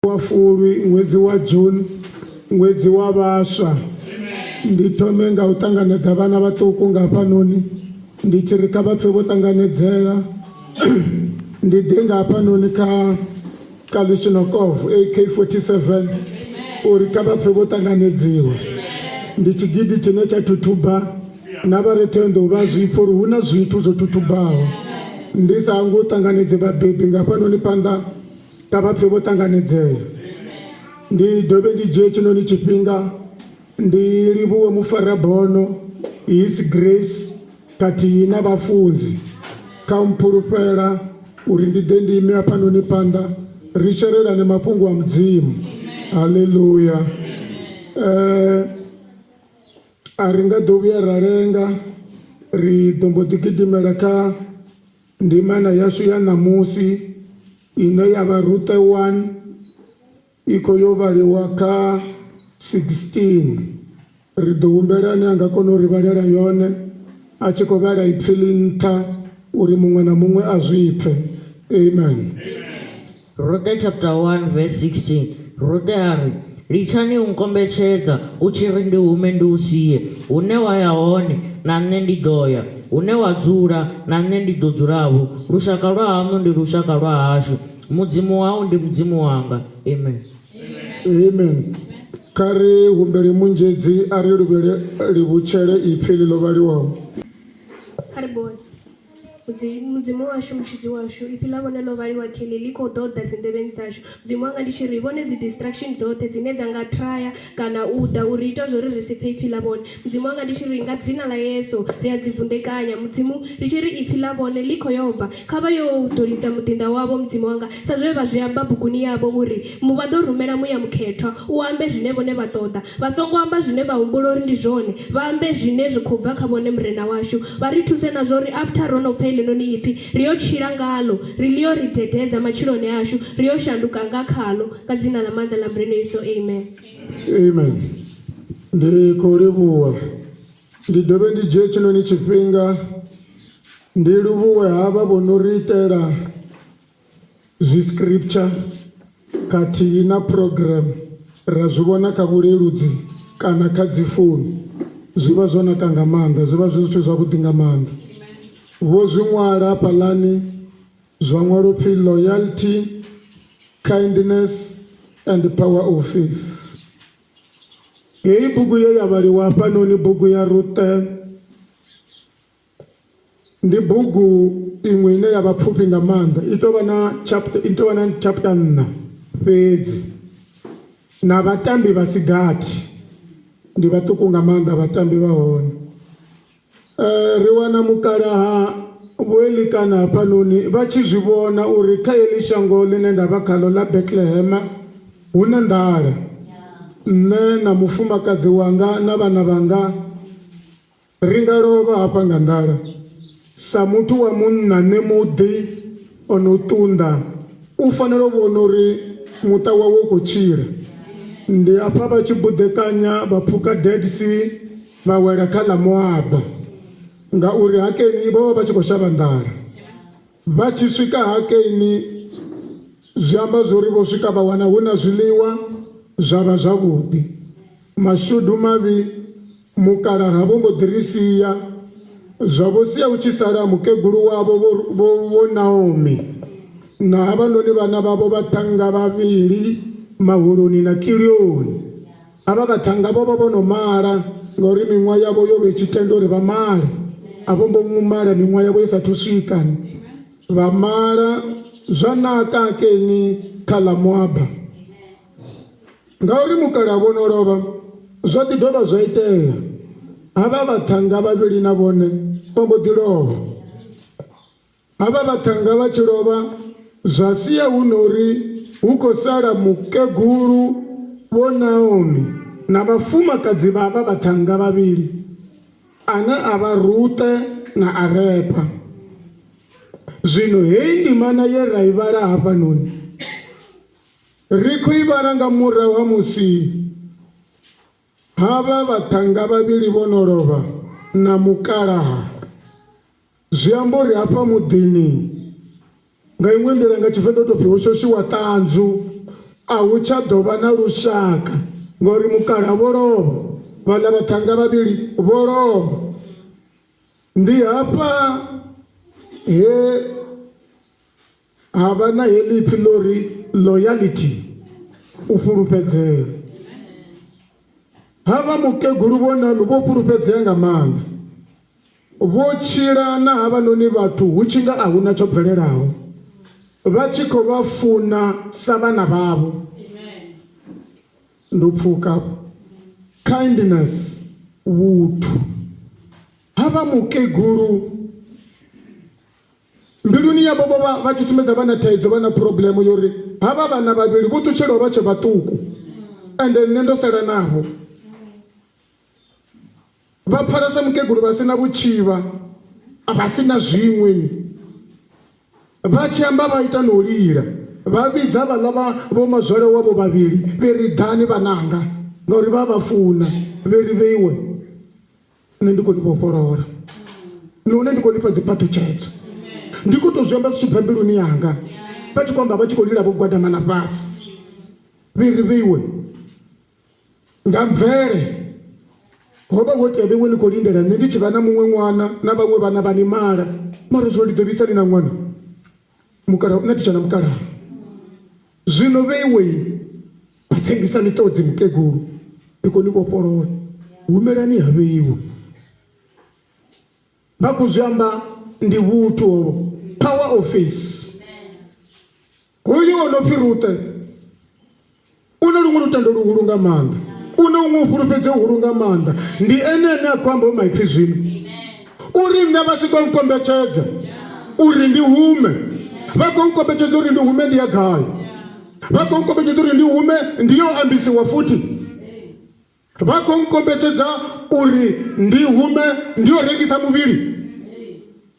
Wa Fulwi, ṅwedzi wa June, ṅwedzi wa vhaswa. Ndi thome nga u ṱanganedza vhana vhaṱuku nga hafhanoni, ndi tshi ri kha vha pfe vho ṱanganedzea. Ndi ḓe nga hafhanoni kha Kalishnikov AK-47 uri kha vha pfe vho ṱanganedziwa. Ndi tshigidi tshine tsha thuthuba na vha re Thohoyandou vha zwi pfa uri hu na zwithu zwo thuthubaho. Ndi sa hangwi u ṱanganedze vhabebi nga hafhanoni phanḓa Kha vha pfe vho ṱanganedzea. Ndi dovhe ndi dzhie tshinoni tshifhinga ndi livhuwe mufarabono His Grace khathihi na vhafunzi kha u mphulufhela uri ndi ḓe ndi ime hafhanoni phanḓa ri sherelane mafhungo a Mudzimu. Haleluya. Eh, a ri nga ḓo vhuya ra lenga, ri ḓo mbo ḓi gidimela kha Ndimana yashu ya ṋamusi ine ya vha Ruthe 1 i khou yo vhaliwa kha 16. Ri ḓo humbela ane a nga kona u ri vhalela yone a tshi khou vhala ipfi ḽi nṱha uri muṅwe na muṅwe a zwi pfe. Amen. Ruthe chapter 1 verse 16 Ruthe a ri, Litshani u nkombetshedza u tshi ri ndi hume ndi u sie. Hune wa ya hone, na nṋe ndi ḓo ya, hune wa dzula, na nṋe ndi ḓo dzula-vho. Lushaka lwa haṋu ndi lushaka lwa hashu, Mudzimu wau ndi Mudzimu wanga. Amen. Amen. Kha ri humbele Munzhedzi a ri luvhele livhutshele ipfi ḽi ḽo vhaliwaho. Kha ri vhone. Mudzimu washu, Mutshidzi washu, Ipfi ḽa vhone ḽo vhaliwa kheḽi, ḽi khou ḓo ḓa dzinḓevheni dzashu. Mudzimu wanga, ndi tshi ri, vhone dzi distraction dzoṱhe dzine dza nga traya kana u ḓa u ri ita zwo ri ri si pfe Ipfi ḽa vhone. Mudzimu wanga, ndi tshi ri, nga Dzina ḽa Yesu, ri a dzi vunḓekanya. Mudzimu, ri tshi ri Ipfi ḽa vhone ḽi khou yo bva, kha vha yo ḓolisa muḓinḓa wavho, Mudzimu wanga, sa zwe vha zwi amba Buguni yavho, uri, Mu vha ḓo rumela Muya Mukhethwa, u ambe zwine vhone vha ṱoḓa. Vha songo amba zwine vha humbula uri ndi zwone, vha ambe zwine zwi khou bva kha vhone Murena washu. Vha ri thuse na zwauri after ro no pfa heḽinoni ipfi, ri yo tshila ngaḽo, ri ḽi yo ri dededza matshiloni ashu, ri yo shanduka nga khaḽo. Nga dzina ḽa maanḓa ḽa Murena Yesu, amen. Amen. Ndi khou livhuwa. Ndi dovhe ndi dzhie tshinoni tshifhinga ndi livhuwe havha vho no ri itela zwi scripture khathihi na program ra zwi vhona kha vhuleludzi kana kha dzi founu zwi vha zwo naka nga maanḓa zwi vha zwi zwithu zwavhuḓi nga maanḓa vho zwi ṅwala hafhaḽani zwa ṅwalwa upfhi loyalty kindness and power of faith heyi bugu ye ya vhaliwa hafhanoni bugu ya Ruthe Ndi bugu iṅwe ine ya vha pfufhi nga maanḓa, i tou vha na chapter i tou vha na chapter nṋa fhedzi na vhatambi vha si gathi, ndi vhaṱuku nga maanḓa vhatambi vha hone. Ri wana mukalaha Vho Elikana hafhanoni vha tshi zwi vhona uri kha heḽi shango ḽine nda vha khaḽo ḽa Betlehema hu na nḓala, nṋe na mufumakadzi wanga na vhana vhanga Ri nga lovha hafha nga nḓala. Sa muthu wa munna, ṋemuḓi o no ṱunḓa u fanela u vhona uri muṱa wawe u khou tshila. Ndi afha vha tshi buḓekanya vha pfuka Dead Sea vha wela kha ḽa Moaba, ngauri Hakeni vho vha vha tshi khou shavha nḓala. Vha tshi swika Hakeni zwi amba zwori vho swika vha wana hu na zwiḽiwa zwa vha zwavhuḓi. Mashudu mavhi, mukalaha vho mbo ḓi ri sia, zwa vho sia hu tshi sala mukegulu wavho vho, vho, vho Naomi na havhanoni vhana vhavho vhaṱhannga vhavhili, Mahuloni na Kilioni. Havha vhaṱhannga vho vha vho no mala ngauri miṅwaha yavho yo vha i tshi tenda uri vha male. A vho mbo mala miṅwaha yavho i sathu swika. Vha mala zwa naka keni kha ḽa Moaba. Ngauri mukalaha vho no lovha, zwa ḓi dovha zwa itea. Havha vhaṱhannga vhavhili na vhone vha mbo ḓi lovha. Havha vhaṱhannga vha tshi lovha, zwa sia hu no uri hu khou sala mukegulu Vho Naomi na vhafumakadzi vha havha vhaṱhannga vhavhili, ane a vha Ruṱe na Arepa. Zwino heyi ndimana ye ra i vhala hafhanoni, Ri khou i vhala nga murahu ha musi havha vhaṱhannga vhavhili vho no lovha na mukalaha. Zwi amba uri hafha muḓini nga iṅwe nḓila nga Tshivenḓa tou pfi ho shoshiwa ṱanzu. A hu tsha ḓo vha na lushaka ngauri mukalaha vho lovha, vhaḽa vhaṱhannga vhavhili vho lovha. Ndi hafha he ha vha na heḽi ipfi ḽo ri loyalty, u fhulufhedzea. Havha mukegulu vho Nami vho fhulufhedzea nga maanḓa. Vho tshila na havhanoni vhathu hu tshi nga a hu na tsho bvelelaho, vha tshi khou vha funa sa vhana vhavho. Ndo pfuka kindness, vhuthu. Havha mukegulu mbiluni yavho vho vha vha tshi sumbedza vha na thaidzo, vha na phurobleme yo uri havha vhana vhavhili vho ṱutshelwa vha tshe vhaṱuku ende nṋe ndo sala navho. Vha pfala sa mukegulu vha si na vhutshivha, vha si na zwiṅwe. Vha tshi amba vha ita na u lila. Vha vhidza vhaḽa vha vhomazwale wavho vhavhili vhe ri, Ḓani vhananga, ngauri vha a vha funa. Vhe ri, Vheiwe, nṋe ndi khou ni vhofholola nahone ndi khou ni fha dziphaṱhutshedzo. Ndi khou tou zwi amba zwi tshi bva mbiluni yanga. Vha tshi khou amba vha tshi khou lila vho gwadama na fhasi. Vhe ri, Vheiwe, Nga mvele, ho vha ho tea vhewe ni khou lindela nṋe ndi tshi vha na muṅwe ṅwana na vhaṅwe vhana vha ni mala. Mara zwino ndi ḓo vhisa ni na ṅwana mukalaha na titsha na mukalaha. Zwino vheiwe vha tsengisa miṱodzi mukegulu ndi khou ni vhofholola. Humelani ha vheiwe. Vha khou zwi amba ndi vhuthu hovho. Power office. Hoyu o no pfi Ruṱe u na luṅwe lutendo luhulu nga maanḓa, u na huṅwe u fhulufhedzea huhulu nga maanḓa. Ndi ene ane a khou amba maipfi zwino uri nṋe vha si khou nkombetshedza uri ndi hume, vha khou nkombetshedza uri ndi hume ndi ya gai, vha khou nkombetshedza uri ndi hume ndi yo ambisiwa futhi. Vha khou nkombetshedza uri ndi hume ndi yo rengisa muvhili.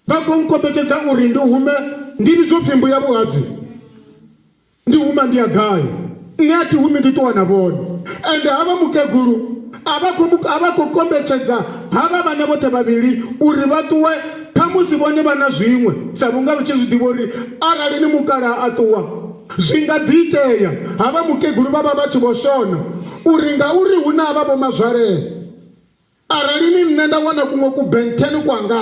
Vha khou nkombetshedza uri ndi hume ndi vhidzwe pfi mbuya vhuhadzi. Ndi huma ndi ya gai? Nṋe a thi humi ndi ṱuwa na vhone. Ende havha mukegulu a vha khou a vha khou kombetshedza havha vhana vhoṱhe vhavhili uri vha ṱuwe khamusi vhone vha na zwiṅwe sa vhunga vha tshi zwi ḓivha uri arali ni mukalaha a ṱuwa Zwi nga ḓi itea havha mukegulu vha vha vha tshi vho shona uri ngauri hu na havha vhomazwalele, arali ni nṋe nda wana kuṅwe kubenthen kwanga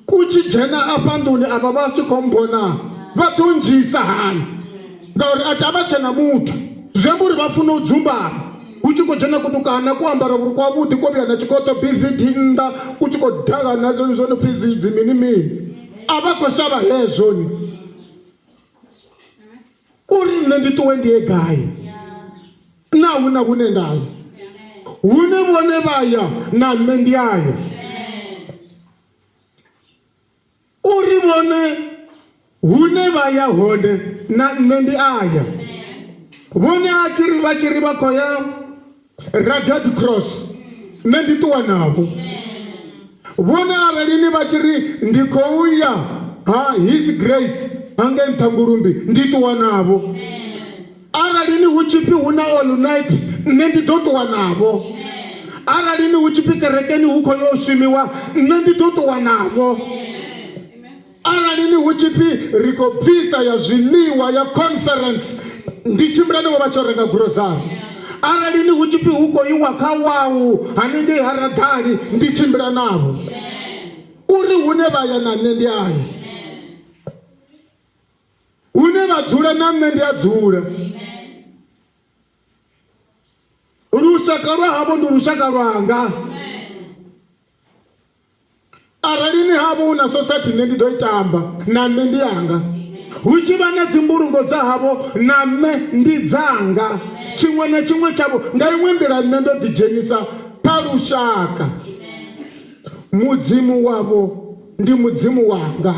ku tshi dzhena afha nḓuni avha vha tshi khou mmbona vha ḓo ndzhiisa hani ngauri a thi a vha tshena muthu. Zwi amba uri vha funa u dzumbama hu tshi khou dzhena kutukana ku ambara vhurukhu havhuḓi ko vhuya na tshikoṱo BVD nnḓa ku tshi khou dala na zwo no pfi dzi mini mini a vha khou shavha hezwo ni. Uri nṋe ndi ṱuwe ndi ye gai? Na hu na hune nda ya, hune vhone vha ya na nṋe ndi a ya. Uri vhone hune vha ya hone na nṋe ndi a ya. Vhone a tshi ri vha tshi ri vha khou ya Rugged Cross, nṋe ndi ṱuwa navho. Vhone arali ni vha tshi ri ndi khou ya ha His Grace hangei nṱha Ngulumbi, ndi ṱuwa navho. Arali ni hu tshi pfi hu na all night, nṋe ndi ḓo ṱuwa navho. Arali ni hu tshi pfi kerekeni hu khou yo shumiwa, nṋe ndi ḓo ṱuwa navho. Arali ni hu tshi pfi ri khou bvisa ya zwiḽiwa ya conference, ndi tshimbila ni vho vha tshi renga grocery. Arali ni hu tshi pfi hu khou iwa kha wau haningei ha Radali, ndi tshimbila navho. Uri hune vha ya na nṋe ndi a ya, hune vha dzula na nṋe ndi a dzula. Lushaka lwa havho ndi lushaka lwanga. Arali ni havho hu na sosaithi nṋe ndi ḓo i tamba, na nṋe ndi yanga. Hu tshi vha na dzimbulungo dza havho, na nṋe ndi dzanga. Tshiṅwe na tshiṅwe tshavho, nga iṅwe nḓila nṋe ndo ḓidzhenisa kha lushaka. Mudzimu wavho ndi Mudzimu wanga.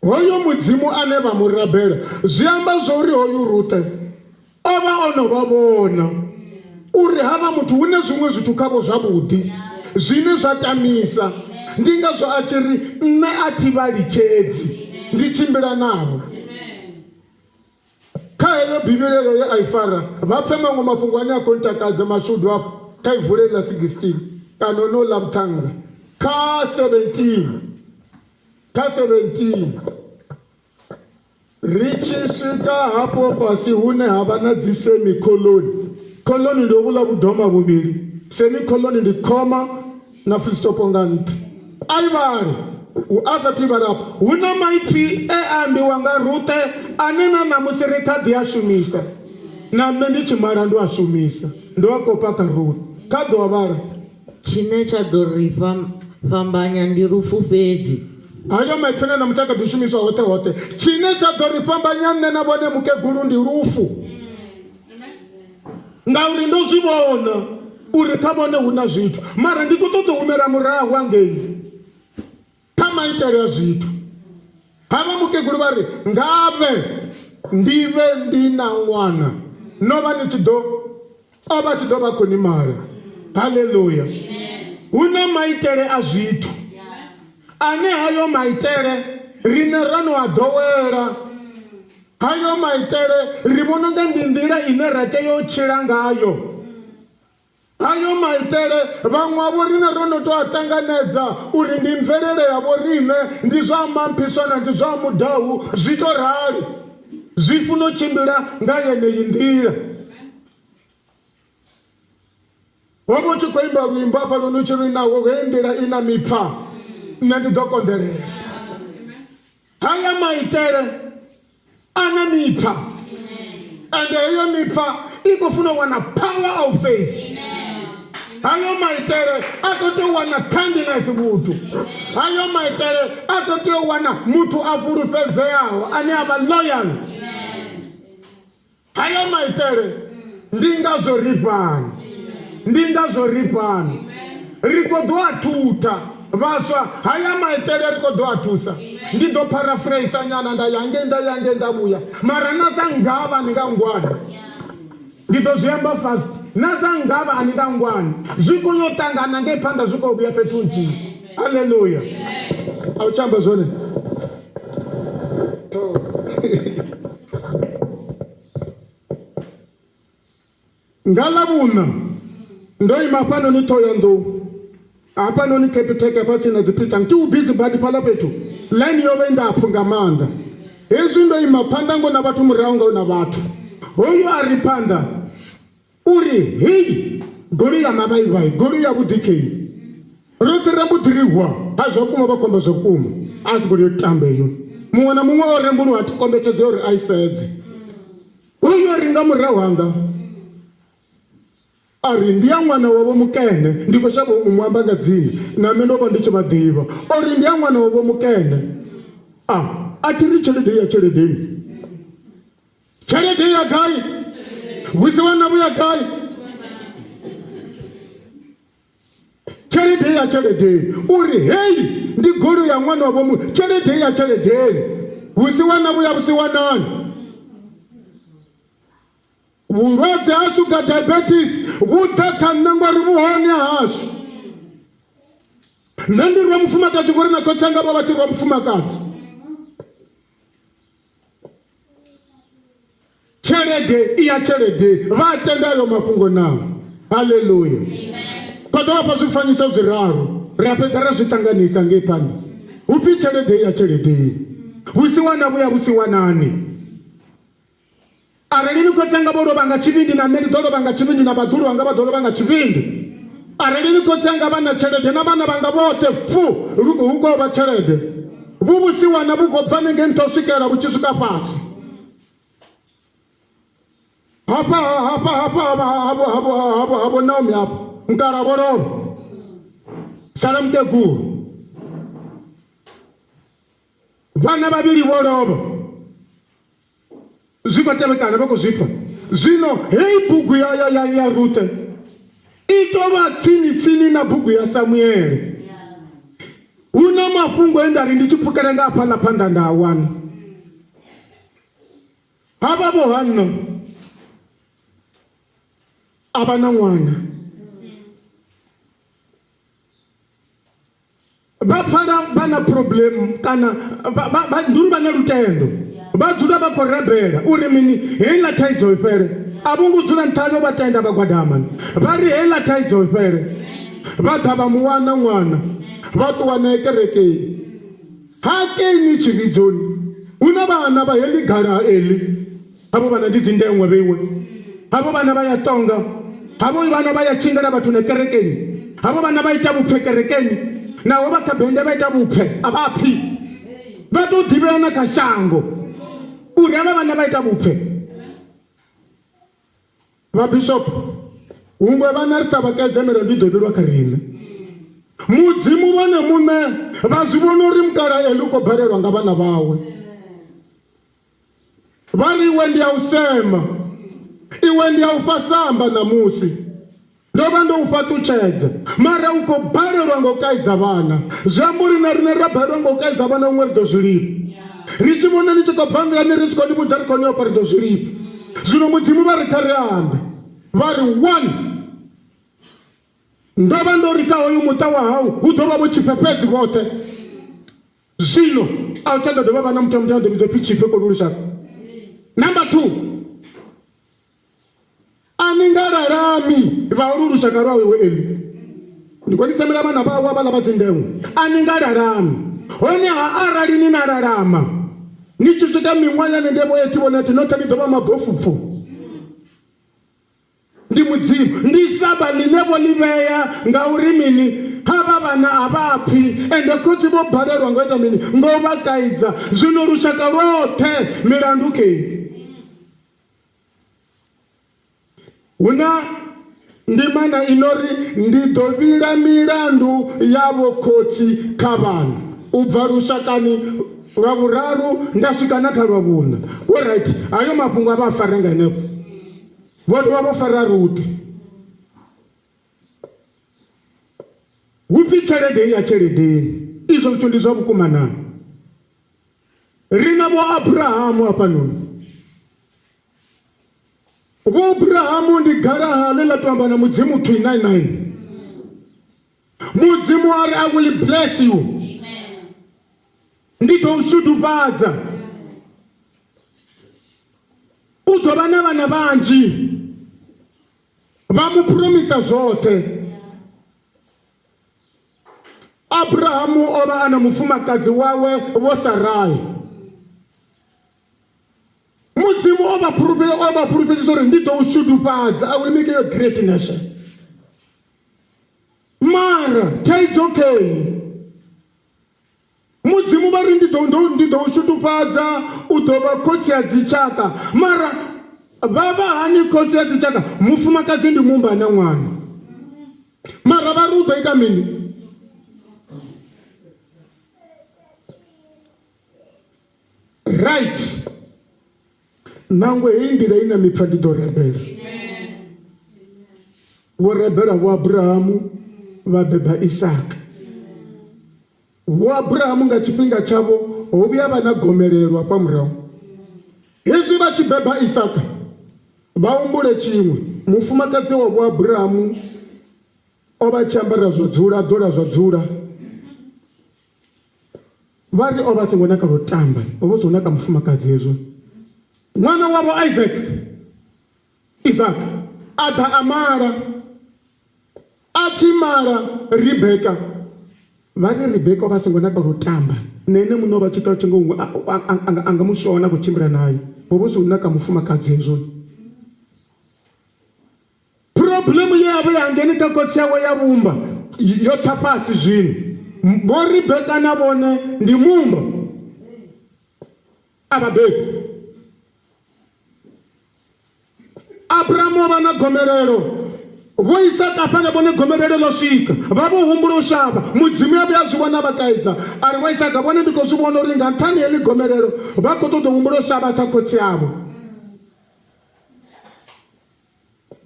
Hoyo Mudzimu ane vha mu rabela zwi amba zwa uri hoyu Ruṱe o vha o no vha vhona uri havha muthu hu na zwiṅwe zwithu khavho zwavhuḓi zwine zwa tamisa. Ndi ngazwo a tshi ri, Nṋe a thi vha litshedzi, ndi tshimbila navho. Kha heyo Bivhili eyo ye a i fara, vha pfe maṅwe mafhungo ane a khou ntakadza mashudu afho kha i vule ḽa 16 kana ono ḽa muṱhannga kha 17 kha 17. Ri tshi swika hafho fhasi hune ha vha na dzi semi-colon, colon ndi hovhuḽa vhudoma vhuvhili, semi-colon ndi khoma na full stop nga nṱha. A i vhale, a sa athu i vhala hafho, hu na maipfi e a ambiwa nga Ruṱe ane na ṋamusi ri kha ḓi a shumisa. Na nṋe ndi tshi mala ndo a shumisa, ndo a kopa kha Ruṱe. Kha ḓo a vhala. Tshine tsha ḓo ri fhambanya ndi lufu fhedzi. Hayo maipfi na ṋamusi a kha ḓi shumiswa hoṱhe hoṱhe. Tshine tsha ḓo ri fhambanya nṋe na vhone mukegulu ndi lufu. Ngauri ndo zwi vhona uri kha vhone hu na zwithu. Mara ndi khou ṱoḓa u humela murahu hangei kha maitele a zwithu. Havha mukegulu vha ri, Ngavhe ndi vhe ndi na ṅwana, no vha ni tshi ḓo, o vha tshi ḓo vha khou ni mala. Haleluya! Hu na maitele a zwithu ane hayo maitele riṋe ra no a ḓowela. Hayo maitele ri vhona unga ndi nḓila ine ra tea u tshila ngayo. Hayo maitele vhaṅwe a vho riṋe ro no tou a ṱanganedza uri ndi mvelele ya vho riṋe, ndi zwa Mamphiswana, ndi zwa Mudau, zwi tou rali. Zwi funa u tshimbila nga yeneyi nḓila. Ho vha u tshi khou imba luimbo hafhanoni u tshi ri naho heyi nḓila i na mipfa, nṋe ndi ḓo konḓelela. Haya maitele a na mipfa ende heyo mipfa i khou funa u wana power of faith. Hayo maitele a khou tea u wana kindness vhuthu. Hayo maitele a khou tea u wana muthu a fhulufhedzeaho ane a vha loyal. Hayo maitele ndi ngazwo ri fhano, ndi ngazwo ri fhano. Ri khou ḓo a thutha vhaswa, haya maitele ri khou ḓo a thusa. Ndi ḓo paraphrase nyana nda ya ngei nda ya ngei nda vhuya, mara na sa ngavha ni nga ngwani. Ndi ḓo zwi amba fast, na sa ngavha a ni nga ngwani. Zwi khou yo ṱangana ngei phanḓa zwi khou vhuya fhethu nthihi. Haleluya. A u tsha amba zwone? Nga Ḽavhuṋa, ndo ima hafhanoni Ṱhohoyanḓou, hafhanoni Capitec hafha tsini na dzi Peter, ndi u busy badi fhaḽa fhethu, line yo vha i ndapfu nga maanḓa. Hezwi ndo ima phanḓa ngo na vhathu murahu ngo na vhathu. Hoyu a ri phanḓa U ri, Hei goloi ya mavhaivhai, goloi yavhuḓi khei. Roṱhe ra mbo ḓi ri hwa. Ha zwa vhukuma vha khou amba zwa vhukuma. A si goloi yo tamba heyo. Muṅwe na muṅwe o rembuluwa a kombetshedzea uri a i sedze. Hoyu a ri nga murahu hanga a ri, Ndi ya ṅwana wa Vho Mukene. Ndi khou shavha u mu amba nga dzina, na nṋe ndo vha ndi tshi vha ḓivha. O ri, Ndi ya ṅwana wa Vho Mukene. A, a thi ri tshelede ya tsheledeni. Tshelede ya gai? Vhusiwana vhu ya gai? Tshelede ya tsheledeni. Uri heyi ndi goloi ya ṅwana wa vhomu, tshelede ya tsheledeni. Vhusiwana vhu ya vhusiwanani. Vhulwadze ha sugar diabetes vhu ḓa kha nṋe ngori vhu hone hashu. Nṋe ndi rwa mufumakadzi ngori na khotsi anga vha vha tshi rwa mufumakadzi. Tshelede i ya tsheledeni. Vha a tenda ayo mafhungo naa? Haleluya. Kho ḓo vha fha zwifanyiso zwiraru ra fhedza ra zwi ṱanganisa ngei phanḓa. Hu pfi tshelede i ya tsheledeni. Vhusiwana vhu ya vhusiwanani. Arali ni khotsi anga vho lovha nga tshivhindi na nṋe ndi ḓo lovha nga tshivhindi na vhaḓuhulu vhanga vha ḓo lovha nga tshivhindi. Arali ni khotsi anga vha na tshelede na vhana vhanga vhoṱhe fu hu khou vha tshelede. Vhu vhusiwana vhu khou bva nengei nṱha u swikela vhu tshi swika fhasi. Hafha hafha hafha hafha havho havho havho havho Naomi hafha mukala vho lovha. Sala mukegulu. Vhana vhavhili vho lovha. Zwi khou tevhekana vha khou zwi pfa. Zwino heyi bugu ya ya ya ya Ruthe i tou vha tsini tsini na bugu ya Samuele. Hu na mafhungo e nda ri ndi tshi pfukela nga hafhaḽa phanḓa nda a wana. Havha vho Hanna a vha na ṅwana. Vha pfala vha na problem kana ndi uri vha na lutendo vha dzula vha khou rabela uri mini heiḽa thaidzo i fhele a vho ngo dzula nṱha hayo vha tenda vha gwadama vha ri heiḽa thaidzo i fhele vha ḓa vha mu wana ṅwana vha ṱuwa nae kerekeni. Hakeini tshivhidzoni. Hu na vhana vha heḽi gala ha Eli. Havho vhana ndi dzindeṅwe vheiwe. Havho vhana vha ya tonga. Havho vhana vha ya tshingela vhathu na kerekeni. Havho vhana vha ita vhupfe kerekeni. Naho vha kha bende vha ita vhupfe, a vha pfi. Vha tou ḓivhea na kha shango uri havha vhana vha ita vhupfe. Vha bishop, hungwe vhana ri sa vha kaidza milandu i ḓo vhilwa kha riṋe. Mudzimu vhone muṋe vha zwi vhona uri mukala Eli u khou balelwa nga vhana vhawe. Vha ri iwe ndi a u sema, iwe ndi a u fha samba ṋamusi. Ndo vha ndo u fhaṱutshedza, mara u khou balelwa nga u kaidza vhana. Zwi amba uri na riṋe ra balelwa nga u kaidza vhana huṅwe ri ḓo zwi lifha. Ri tshi vhona ni tshi khou bva nḓilani ri tshi khou ni vhudza ri khou ni ofha ri ḓo zwi lifha. Zwino Mudzimu vha ri kha ri ambe vha ri one ndo vha ndo ri kha hoyu muṱa wa hau hu ḓo vha vho tshifhe fhedzi vhoṱhe. Zwino a u tsha ḓo dovha vha na muthu a muthu a ḓo vhidzwa pfi tshifhe kolu lushaka. Number 2 A ni nga lalami vha olu lushaka lwawe we Eli. Ndi khou ni semela vhana vhawe havhaḽa vha dzindeṅwe. A ni nga lalami. Honeha arali ni na lalama ni tshi swika miṅwaha ya hanengei vho 80 vho 90 noṱhe ni ḓo vha mabofupfu. Ndi Mudzimu, ndi saba ḽine vho ḽi vhea ngauri mini? Havha vhana a vha pfi, ende khotsi vho balelwa nga u ita mini? Nga u vha kaidza. Zwino lushaka lwoṱhe milandu kei. Hu na ndimana i no ri, Ndi ḓo vhila milandu ya vhokhotsi kha vhana, u bva lushakani lwa vhuraru nda swika na kha lwa vhuṋa. Alright, hayo mafhungo a vha a fare nga henefho. Vho dovha vho fara Ruthe. Hu pfi tshelede i ya tsheledeni. Izwo zwithu ndi zwa vhukuma naa? Ri na Vho Abrahamu hafhanoni. Vho Abrahamu ndi galaha ḽe ḽa tou amba na Mudzimu thwi 99. Mudzimu a ri I will bless you. Ndi ḓo u shudufhadza. U ḓo vha na vhana vhanzhi. Vha mu phuromisa zwoṱhe. Abrahamu o vha a na mufumakadzi wawe Vho Sarai. Mudzimu o vha o vha fhulufhedzisa uri ndi ḓo u shudufhadza, I will make you a great nation. Mara thaidzo kei Mudzimu vha ri ndi ḓo ndo ndi ḓo u shudufhadza u ḓo vha khotsi a dzitshaka mara vha vha hani khotsi a dzitshaka mufumakadzi ndi mumba na ṅwana mara vha ri u ḓo ita mini right nangwe heyi nḓila ine mipfa ndi ḓo rabela vho rabela vho abrahamu vha beba isaka Vho Abrahamu nga tshifhinga tshavho ho vhuya vha na gomelelo hafha murahu. Hezwi vha tshi beba Isaka, vha humbule tshiṅwe, mufumakadzi wa Vho Abrahamu o vha tshi ambara zwa dzula, a ḓola zwa dzula. Vha ri o vha a songo naka lwo tamba, o vha o songo naka mufumakadzi hezwo. Ṅwana wavho Isaac, Isaka a ḓa a mala. A tshi mala Rebeka, vha ri Rebeka o vha a songo naka lwo tamba, na ene muṋe o vha tshi ṱwa tshi nga huṅwe a nga mu shona a khou tshimbila naye, ho vha hu si u naka mufumakadzi hezwo. Phurobuḽemu ye ya vha ya hangeini kha khotsi awe ya vhumba yo tsa fhasi zwino. Vho Rebeka na vhone ndi mumba, a vha bebi. Abrahamu o vha na gomelelo. Vho Isaka hafha na vhone gomelelo ḽo swika. Vha vho humbula u shavha. Mudzimu ya vhuya a zwi vhona vha kaidza. A ri, Vho Isaka, vhone ndi khou zwi vhona uri nga nṱhani heḽi gomelelo vha khou ṱoḓa u humbula u shavha sa khotsi avho.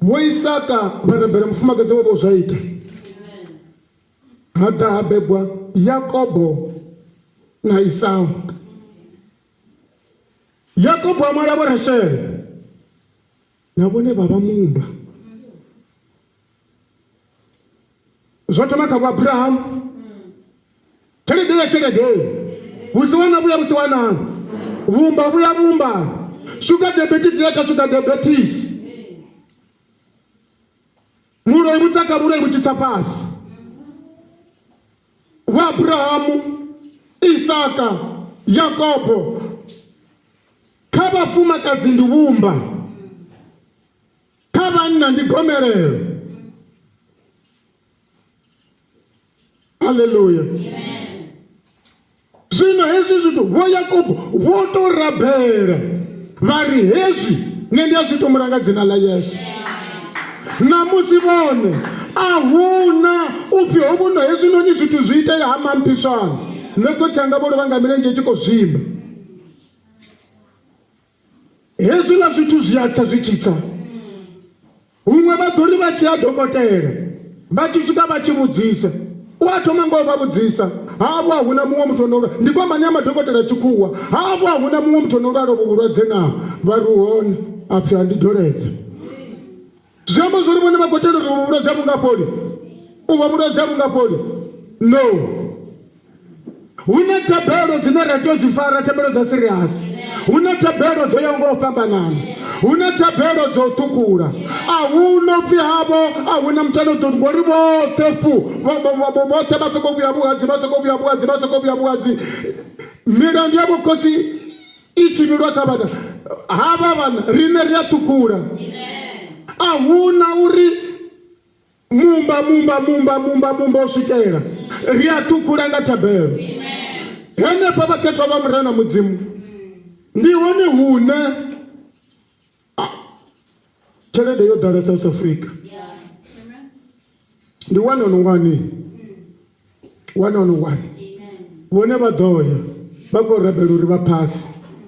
Vho Isaka vha rabela mufumakadzi wavho zwa ita. Ha ḓa ha bebwa Yakobo na Esau. Yakobo a mala vho Rashele, na vhone vha vha mumba. Zwo thoma kha vho Abrahamu, tshelede ya tshelede, vhusiwana vhuya vhusiwanani, vhumba vhuya vhumbani, sugar diabetes ya kha sugar diabetes, muloi vhu tsa kha vhuloi vhu tshi tsa fhasi. Vho Abrahamu, Isaka, Yakobo. Kha vhafumakadzi ndi vhumba, kha vhanna ndi gomelelo. Haleluya. Zwino hezwi zwithu vho Yakobo vho to rabela vha ri hezwi nṋe ndi a zwi tumula nga dzina ḽa Yesu. Ṋamusi vhone a huna u pfhi ho vhuno hezwinoni zwithu zwi itea ha mamphiswana. Nṋe khotsi anga vho lovha nga milenzhe i tshi khou zwimba. Hezwiḽa zwithu zwi a tsa zwi tshi tsa. Huṅwe vha ḓo ri vha tshi ya dokotela, vha tshi swika vha tshi vhudzisa, u a thoma nga u vha vhudzisa, havho a huna muṅwe muthu ono lwa, ndi khou amba ni a madokotela a tshikhuwa, havho a huna muṅwe muthu ono lwala uvhu vhulwadze naa? Vha ri u hone, a pfhi ha ndi doledza. Zwi amba zwori vhone vha khou tenda uri uvhu vhulwadze a vhu nga fholi? Uvho vhulwadze a vhu nga fholi? No. Hu na thabelo dzine ra tea u dzi fara, thabelo dza serious. Hu na thabelo dzo yaho nga u fhambanana. Hu na thabelo dzo u ṱhukhula. A hu no pfi havho a hu na muthu ane u ḓo ngori vhoṱhe fu vhoṱhe vha sokou vhuya vhuhadzi vha sokou vhuya vhuhadzi vha sokou vhuya vhuhadzi. Milandu ya vhokhotsi i tshi vhilwa kha vhana havha vhana riṋe ri a ṱhukhula. A hu na uri Mumba, mumba, mumba, mumba, mumba u swikela ri a ṱhukhula nga thabelo. Henefha vhakhethwa vha Murena Mudzimu ndi hone hune tshelede yo ḓala South Africa. Ndi one on one. One on one. Vhone vha ḓo ya vha khou rabela uri vha phase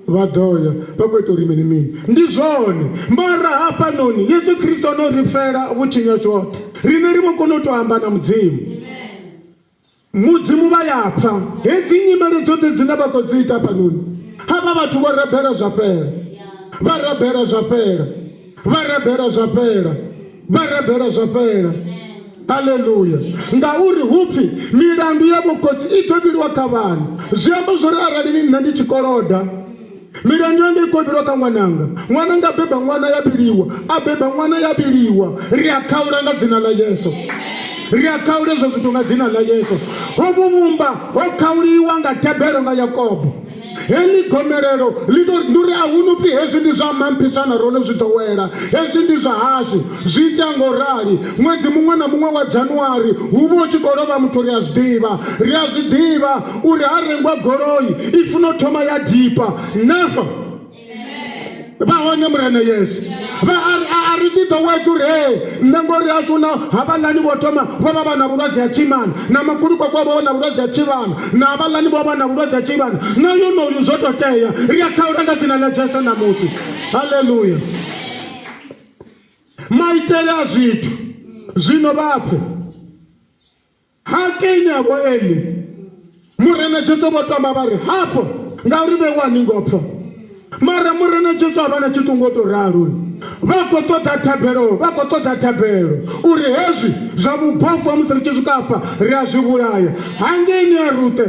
vha ḓo ya vha khou ita uri mini mini ndi zwone mara hafhanoni Yesu Kristo no ri fela vhutshinyi zwoṱhe riṋe ri vho kona u tou amba na Mudzimu Mudzimu vha ya pfa hedzi nyimele dzoṱhe dzine vha khou dzi ita hafhanoni havha vhathu vho rabela zwa fhela vha rabela zwa fhela vha rabela zwa fhela vha rabela zwa fhela haleluya ngauri hupfi milandu ya vhokhotsi i ḓo vhiliwa kha vhana zwi amba zwori arali ni nṋe ndi tshi koloda milandu yanga i khou vhilwa kha ṅwananga ṅwananga a beba ṅwana ya vhiliwa a beba ṅwana ya vhiliwa ri a khaula nga dzina ḽa yesu ri a khaula hezwo zwithu nga dzina ḽa yesu ho vhuvhumba ho khauliwa nga thabelo nga yakobo Heḽi gomelelo ḽi tou ndi uri a hu no pfi hezwi ndi zwa mamphiswana ro no zwi ḓowela, hezwi ndi zwa hashu. Zwi itea ngo rali. Ṅwedzi muṅwe na muṅwe wa January hu vha hu tshi khou lovha muthu ri a zwi ḓivha. Ri a zwi ḓivha uri ha rengwa goloi i funa u thoma ya dipa. Never! Vha hone Murena Yesu. Vha a ri ḓi ḓowedza uri hee nṋe ngori hashu na havhaḽani vho thoma vho vha vha na vhulwadze ha tshimana na makulukoko vho vha na vhulwadze ha tshivhana na havhaḽani vho vha na vhulwadze ha tshivhana na yonoyu zwo to tea ri a khaula nga dzina ḽa Jesu ṋamusi. Haleluya. Maitele a zwithu zwino vha pfe. Ha Kaini a vho Eli. Murena Jesu vho tamba vha ri, Hafho, ngauri vhe wa ni ngo pfa. Mara Murena Jesu a vha na tshiṱungu o tou ralo. Vha khou ṱoḓa thabelo, vha khou ṱoḓa thabelo uri hezwi zwa vhubofu ha musi ri tshi swika afha ri a zwi vhulaya. Hangeini a Rute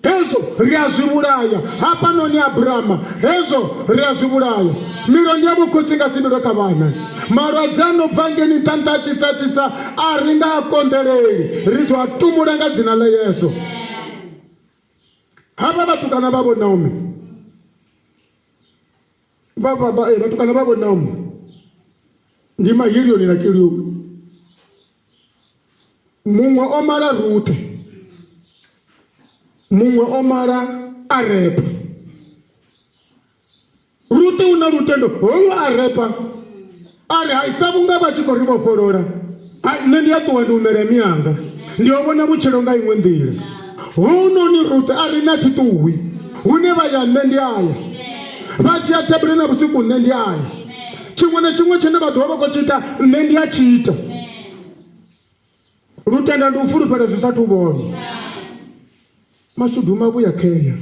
Hezwo ri a zwi vhulaya. Hafhanoni Abrama, hezwo ri a zwi vhulaya. Milandu ya vhokhotsi nga si vhilwe kha vhana. Malwadze a no bva ngeni nṱha nṱha a tshi tsa tshi tsa a ri nga a konḓeleli, ri ḓo a tumula nga dzina ḽa Yesu. Havha vhatukana vha vho Naomi vha vha vha vhatukana vha vho Naomi ndi Mahilioni na Kilioni. Muṅwe o mala Ruthe, muṅwe o mala Arepa. Ruthe u na lutendo, hoyu Arepa a ri hai sa vhunga vha tshi khou ri vhofholola, hai nṋe ndi a ṱuwa ndi humela mianga, ndi yo vhona vhutshilo nga iṅwe nḓila. Hounoni Ruthe a ri nṋe a thi ṱuwi, hune vha ya nṋe ndi a ya, vha tshi ya thabeloni na vhusiku nṋe ndi a ya, tshiṅwe na tshiṅwe tshine vha ḓo vha vha khou tshi ita nṋe ndi a tshi ita. Lutendo ndi u fulufhela zwi sathu vhonwa. Mashudu mavhuya khea.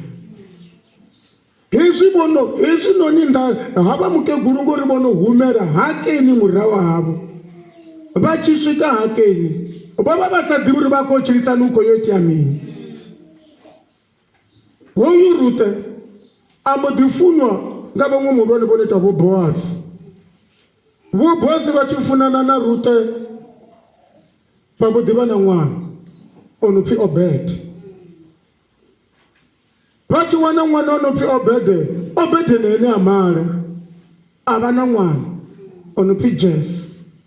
Hezwi vhono hezwi noni nda havha mukegulu ngori vhono humela hakeni murahu havho. Vha tshi swika hakeni vho vha vha sa ḓivhi uri vha khou tshilisana hu khou yo itea mini. Hoyu Ruthe a mbo ḓi funwa nga vhaṅwe muhulwane vho no ita vho Boasi. Vho Boasi vha tshi funana na Ruthe vha mbo ḓi vha na ṅwana o no pfi Obede. Vha tshi wana ṅwana o no pfi Obede. Obede na ene a mala a vha na ṅwana o no pfi Jese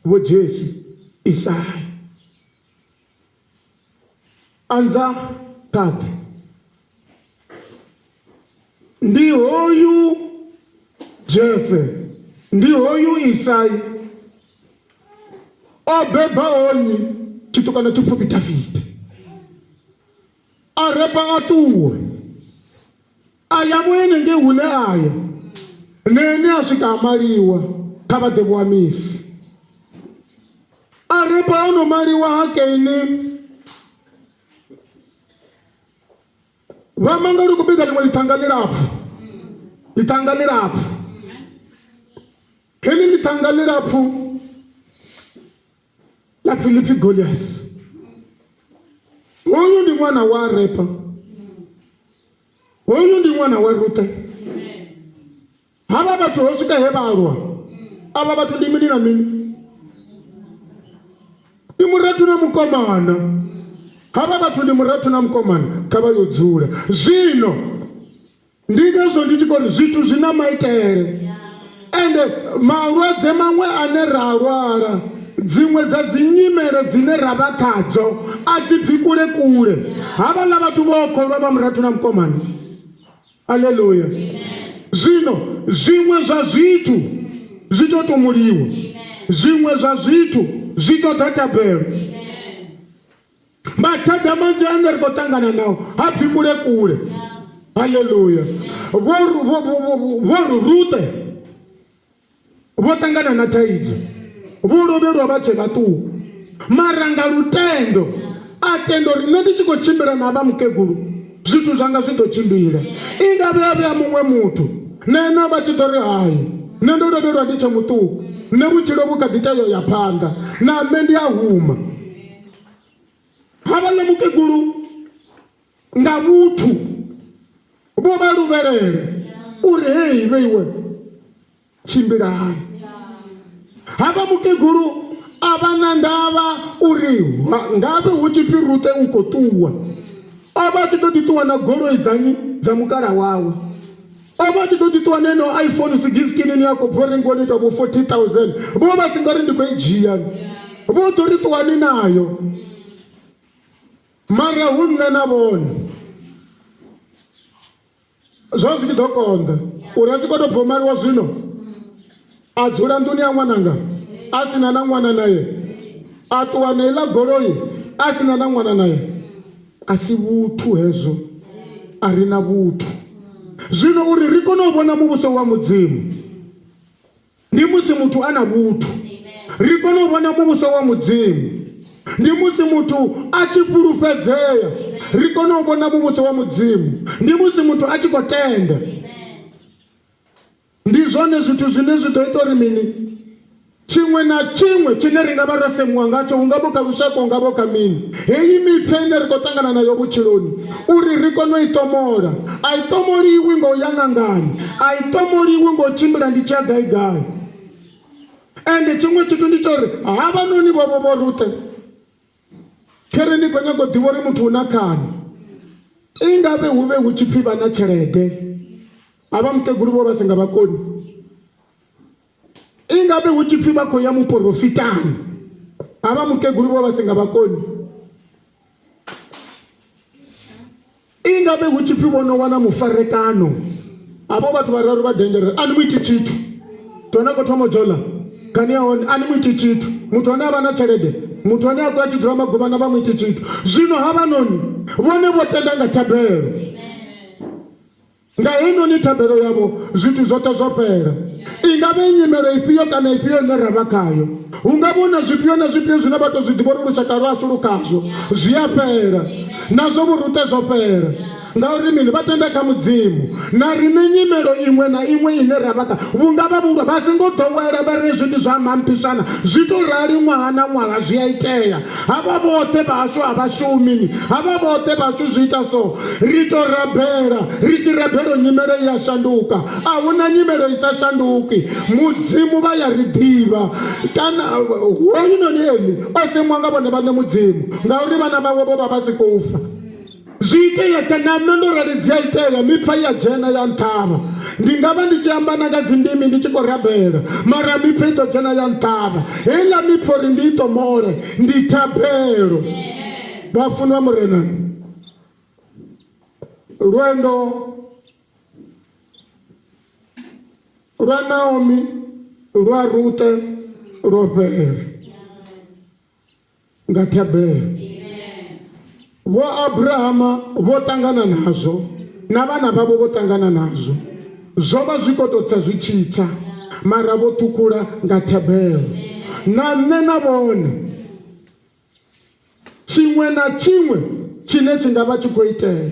vho Jesi Isai anza tate ndi hoyu Jese ndi hoyu Isai o beba honyi tshitukana tshipfufhi Davida a repa a ṱuwa a ya vho henengei hune a ya na ene a swika a maliwa kha vha ḓe vho amisi a repa o no maliwa ha keini vha mangala u khou bika ḽiṅwe ḽithanga ḽilapfu ḽithanga ḽilapfu heḽi ḽithanga ḽilapfu ḽa pfi ḽi pfi Golias hoyu ndi ṅwana wa Repa hoyu ndi ṅwana wa Ruthe havha vhathu ho swika he vha lwa avha vhathu ndi mini na mini ndi murathu na mukomana havha vhathu ndi murathu na mukomana kha vha yo dzula zwino Ndi ngazwo ndi tshi khou ri zwithu zwi na maitele ende malwadze maṅwe ane ra a lwala dziṅwe dza dzi nyimele dzine ra vha khadzo a dzi bvi kule kule havhaḽa vhathu vho kholwa vha murathu na mukomana aleluya zwino zwiṅwe zwa zwithu zwi to tumuliwa zwiṅwe zwa zwithu zwi ṱoḓa thabelo mathada manzhi ane ri khou ṱangana nao ha pfi kule kule haleluya vho ri rute vho ṱangana na thaidzo vho lovhelwa vha tshe vhaṱuku mara nga lutendo a tenda uri nṋe ndi tshi khou tshimbila na vha mukegulu zwithu zwanga zwi ḓo tshimbila i nga vhuya vhuya muṅwe muthu na ene vha tshi ḓo ri hai nṋe ndo lovhelwa ndi tshe muṱuku nṋe vhutshilo vhu kha ḓi tea u ya phanḓa na nṋe ndi a huma Havhaḽa mukegulu nga vhuthu vho vha luvhelele uri hei vheiwe tshimbilani. Havha mukegulu a vha na ndavha uri ngavhe hu tshi pfi Rute u khou ṱuwa, o vha a tshi ḓo ḓi ṱuwa na goloi dzanyi dza mukala wawe. O vha a tshi ḓo ḓi ṱuwa na eneo iPhone 16 ine ya khou bva u rengiwa no ita vho 40000 vho vha si nga ri ndi khou i dzhia vho ḓo ri ṱuwani nayo mara hu nṋe na vhone zwo zwi tshi ḓo konḓa uri a tshi khou tou bva u maliwa zwino a dzula nḓuni ya ṅwananga a si na na ṅwana naye a ṱuwa na iḽa goloi a si na na ṅwana naye a si vhuthu hezwo a ri na vhuthu zwino uri ri kone u vhona muvhuso wa mudzimu ndi musi muthu a na vhuthu ri kone u vhona muvhuso wa mudzimu ndi musi muthu a tshi fhulufhedzea ri kone u vhona muvhuso wa mudzimu ndi musi muthu a tshi khou tenda Ndi zwone zwithu zwine zwi ḓo ita uri mini? Tshiṅwe na tshiṅwe tshine ri nga vha ro semuwa ngatsho, hu nga vho kha lushaka, hu nga vho kha mini, heyi mipfe ine ri khou ṱangana nayo vhutshiloni, uri ri kone u i ṱomola. A i ṱomoliwi nga u ya ṅangani, a i ṱomoliwi nga u tshimbila ndi tshi ya gai gai. Ende tshiṅwe tshithu ndi tsha uri havhanoni vho vho Ruthe, Khere ni khou nyaga u ḓivha uri muthu u na khani. I nga vhe hu vhe hu tshi pfi vha na tshelede, havha mukegulu vho vha si nga vha koni. I nga vhe hu tshi pfi vha khou ya muporofitani, havha mukegulu vho vha si nga vha koni. I nga vhe hu tshi pfi vho no wana mufarekano, havho vhathu vhararu vha dendere a ni mu iti tshithu. Muthu ane a khou thoma u dzhola khani ya hone a ni mu iti tshithu. Muthu ane a vha na tshelede, muthu ane a khou ya tshi dzula maguvhana vha mu iti tshithu. Zwino havhanoni vhone vho tenda nga thabelo. Nga heinoni thabelo yavho, zwithu zwoṱhe zwo fhela. I nga vha i nyimelo ifhio kana ifhio ine ra vha khayo, hu nga vha hu na zwifhio na zwifhio zwine vha tou zwi ḓivha uri lushaka lwashu lu khazwo, zwi a fhela. Nazwo vhurute zwo fhela. Ngauri mini? Vha tenda kha Mudzimu. Na riṋe nyimelo iṅwe na iṅwe ine ra vha kha, vhunga vha vhulwa, vha songo ḓowela vha ri hezwi ndi zwa mamphiswana, zwi tou rali ṅwaha na ṅwaha zwi a itea. Havha vhoṱhe vhashu a vha shumi, havha vhoṱhe vhashu zwi ita so. Ri tou rabela, ri tshi rabela nyimele i a shanduka. A hu na nyimelo i sa shanduki. Mudzimu vha ya ri ḓivha. Kana hoyunoni Eli o semwa nga vhone vhaṋe Mudzimu, ngauri vhana vhawe vho vha vha si khou fa. Zwi itea kha na nṋe ndo rali dzi a itea mipfa ya dzhena ya nṱhavha. Ndi nga vha ndi tshi amba na nga dzindimi ndi tshi khou rabela mara mipfa i ḓo dzhena ya nṱhavha. Heiḽa mipfa uri ndi i ṱomole ndi thabelo. Vhafunwa Murenani, lwendo lwa Naomi lwa Rute lwo fhela. Nga thabelo. Vho Abrahama vho ṱangana nazwo, na vhana vhavho vho ṱangana nazwo. Zwo vha zwi khou tou tsa zwi tshi tsa, mara vho ṱhukhula nga thabelo. Na nṋe na vhone, tshiṅwe na tshiṅwe tshine tshi nga vha tshi khou itea,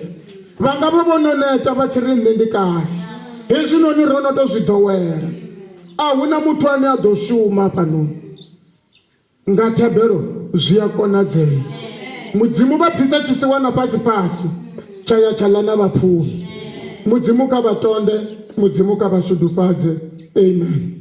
vha nga vha vho no neta vha tshi ri nṋe ndi kale hezwinoni ro no tou zwi ḓowela, a hu na muthu ane a ḓo shuma hafhanoni. Nga thabelo zwi a konadzea. Mudzimu vha bvisa tshisiwana fhasi fhasi tsha ya tsha ḽa na vhapfumi. Mudzimu kha vha tonde, Mudzimu kha vha shudufhadze. Amen.